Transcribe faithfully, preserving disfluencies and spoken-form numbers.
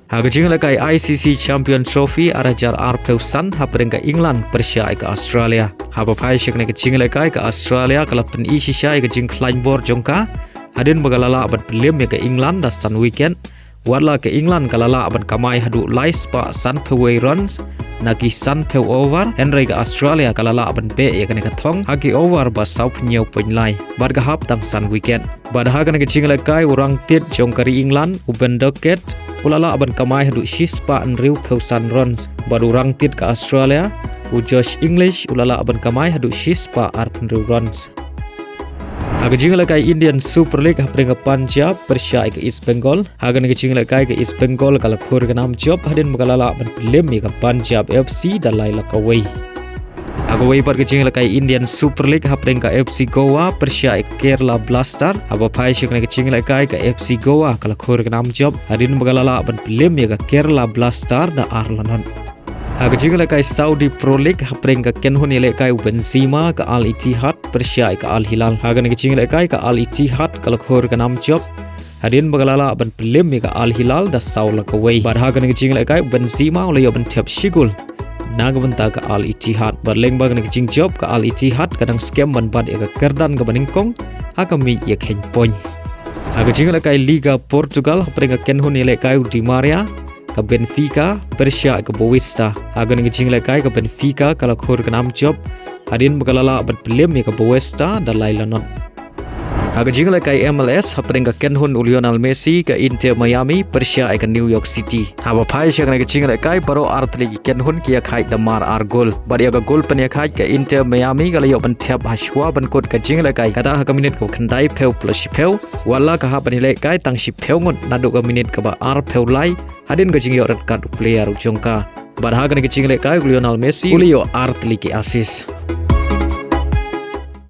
Ha ka jingïalehkai I C C Champion Trophy ar hajar arphew san hapdeng ka England pyrshah ïa ka Australia. Haba phai sha kane ka jingïalehkai ka Australia ka la pyni shisha ïa ka jingkhlaiñ bor jong ka hadien ba ka la lah ban pynliem ïa ka England da san wicket. Watla ka England ka la lah ban kamai haduh lai spah sanphew wei runs na ki sanphew over, hynrei ka Australia ka la lah ban beh ïa kane ka thong ha ki over ba sawphew hynñiew point lai bad ka hap tang san wicket. Bad ha kane ka jingïalehkai u rangtit jong ka ri England u Ben Duckett u la lah ban kamai haduh shispah hynriewphew san runs bad u rangtit ka Australia u Josh Inglis u la lah ban kamai haduh shispah arphew hynriew runs. Ha ka jingïalehkai Indian Super League hapdeng ka Punjab pyrshah ïa ka East Bengal. Ha kane ka jingïalehkai ka East Bengal ka la khur ka nam jop hadien ba ka la lah ban pynliem ïa ka Punjab F C da lai la kawei. Ha kawei pat ka jingïalehkai Indian Super League hapdeng ka F C Goa pyrshah ïa ka Kerala Blaster. Haba phai sha kane ka jingïalehkai ka F C Goa ka la khur ka nam jop hadien ba ka la lah ban pynliem ïa ka Kerala Blaster da ar la not. Ha ka jingïalehkai Saudi Pro League hapdeng ka kynhun ïalehkai u Benzema ka Al Ittihad pyrshah ïa ka Al Hilal. Ha kane ka jingïalehkai ka Al Ittihad ka la khur ka nam jop hadien ba ka la lah ban pynliem ïa ka Al Hilal da saw la kawei. Bad ha kane ka jingïalehkai u Benzema u la ïoh ban thep shi gol na ka bynta ka Al Ittihad. Bad lyngba kane ka jingjop ka Al Ittihad ka dang skhem ban bat ïa ka kyrdan kaba nyngkong ha ka miej ïakheiñ point. Ha ka jingïalehkai Liga Portugal hapdeng ka kynhun ïalehkai u Di Maria ka Benfica pyrshah ïa ka Boavista. Ha kane ka jingïalehkai ka Benfica ka la khur ka nam jop hadien ba ka la lah ban pynliem ïa ka Boavista da lai la not. Ha ka jingïalehkai M L S hapdeng ka kynhun u Lionel Messi ka Inter Miami pyrshah ïa ka New York City. Haba phai sha kane ka jingïalehkai baroh ar tylli ki kynhun ki ïakhaid da mar ar gol. Bad ïa ka gol pynïakhaid ka Inter Miami ka la ïoh ban thep ha shuwa ban kut ka jingïalehkai, kata ha ka minit kaba khyndaiphew plus shiphew. Watla ka hap ban ïalehkai tang shiphew ngut naduh ka minit kaba arphew lai hadien ka jingïoh red card u player u jong ka. Bad ha kane ka jingïalehkai u Lionel Messi u la ïoh ar tylli ki assist.